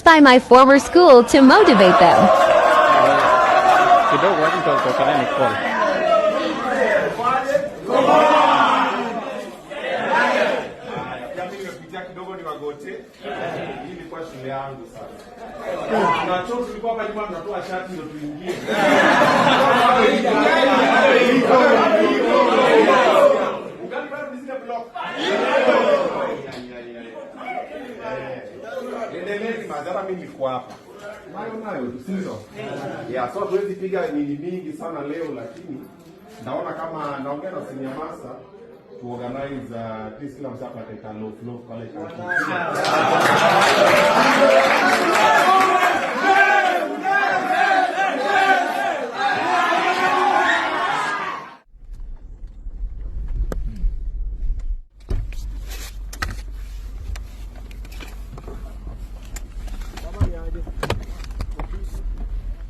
by my former school to motivate them. Kidogo watu nitakutokelea ni call. Pia mimi nimepitia kidogo ni wagote. Hii ilikuwa shule yangu sasa. Na choo tulikuwa hapa nyuma tunatoa shati ndio tuingie. Ugali bado ni zile block. Endeleeni madhara, mimi nilikuwa hapa. Nayo nayo tu, si ndio? Yeah, so hatuwezi piga nini mingi sana leo, lakini naona kama naongea na senior master to organize at least kila mtu apate ka loaf loaf pale kwa.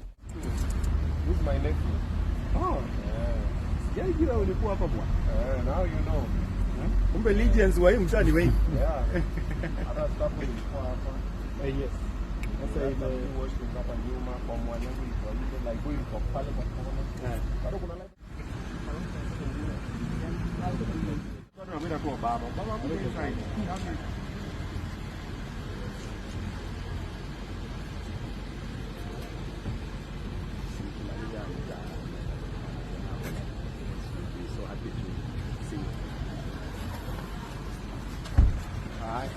This is my nephew. Oh. Sijaijua ulikuwa hapa bwana. Now you know. Kumbe legends wa hii mtaa ni wengi. Yeah. Hata staff ilikuwa hapa. Eh, yes. Sasa Hata ile washroom hapa nyuma kwa mwanangu ilikuwa ile like huyu ilikuwa pale kwa kona. Bado kuna light. Bado nakwenda kwa baba. Baba mko inside. So happy to see you. Haya.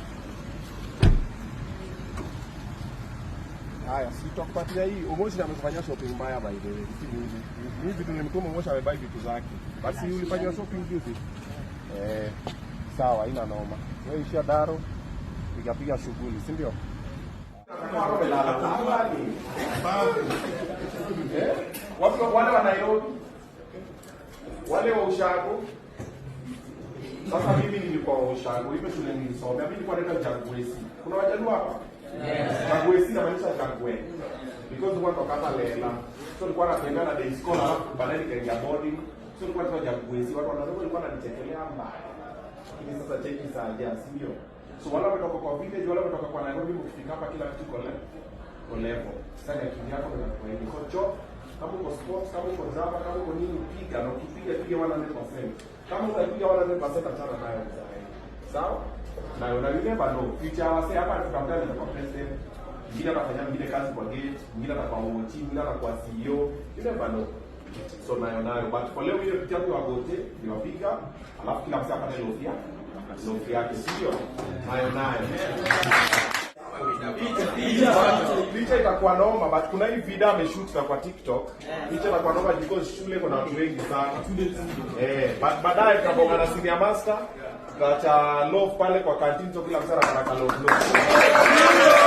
Haya, sitakupatia hii. Omoshi amefanya shopping mbaya by the way. Si mimi. Mimi vitu nilimtuma Omoshi amebuy vitu zake. Basi ulifanya shopping juzi? Eh, sawa, haina noma. Wewe ishia daro, piga piga shughuli, si ndio? Eh? Wapi wale wa Nairobi? Wale wa Ushago? Sasa mimi nilikuwa wa Ushago, hivyo shule nilisomea. Mimi nilikuwa naitwa Jagwesi. Kuna Wajaluo hapa? Yes. Jagwesi inamaanisha Jagwe. Because nilikuwa natoka hapa Lela. So nilikuwa natembea na day scholar, alafu baadaye nikaingia boarding. So nilikuwa naitwa Jagwesi. Watu wanasema nilikuwa wananichekelea mbaya. Lakini sasa cheki saa si ndio? So wale wametoka kwa village, wale wametoka kwa Nairobi, mkifika hapa kila kitu iko iko level. Sasa ni akili yako ndio inakuwa hivi. So cho kama uko sports, kama uko drama, kama uko nini, piga na ukipiga piga 100%. Kama utapiga 100%, achana nayo mzae. Sawa? Na una you never know. Future wase hapa tutamtana kwa president. Mwingine atafanya mwingine kazi kwa gate, mwingine atakuwa OT, mwingine atakuwa CEO. You never know. So nayo nayo, but kwa leo ile pitia kwa wagote niwapiga, alafu kila mtu apate loaf yake. Loaf yake, sio? Nayo nayo. Picha itakuwa noma, but kuna hii video ameshoot kwa TikTok. Picha itakuwa noma because shule kuna watu wengi sana. Eh, but baadaye tutabonga na senior master, tutaacha loaf pale kwa canteen, so kila mtu anataka loaf loaf.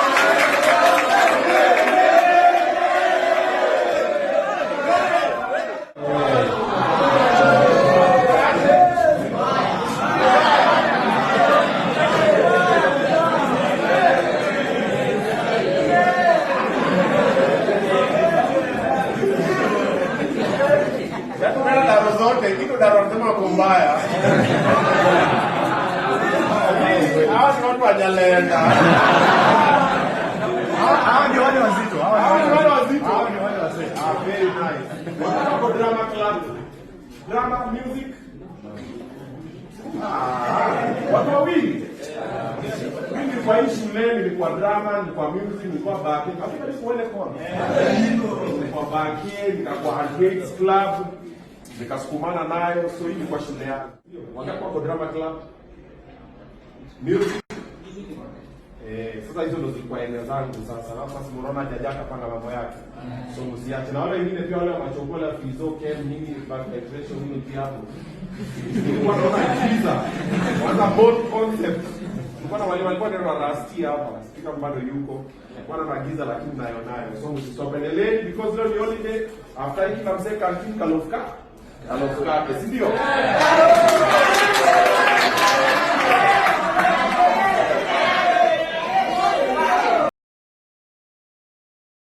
Yaani unaenda daro zote, kitu daro wanasema wako mbaya. Hawa ni watu wajalenda. Hawa ndio wale wazito. Hawa ni wale wazito. Hawa ni wale wazito. Ah, very nice. Wako drama club. Drama music. Ah, watu wawili. Mimi nilikuwa hii shule, nilikuwa drama, nilikuwa music, nilikuwa bake. Katika nilikuwa ile kona. Nilikuwa bake, nikakuwa Handmaids Club. Nikasukumana nayo, so hii ilikuwa shule yangu. Wangapi wako drama club? Music. Eh, sasa hizo ndo zilikuwa eneo zangu sasa. Na sasa unaona jaji akapanga mambo yake. So msiache. Na wale wengine pia wale wa machokola fizo kem nini back vibration nini pia hapo. Nilikuwa naona giza. Kwanza both concept. Nilikuwa na wale walikuwa ndio rasti hapa. Sika bado yuko. Nilikuwa naona giza lakini nayo nayo. So msisopendelee because leo ni holiday. After hii kila mzee canteen kalofka. Kalofka, si ndio?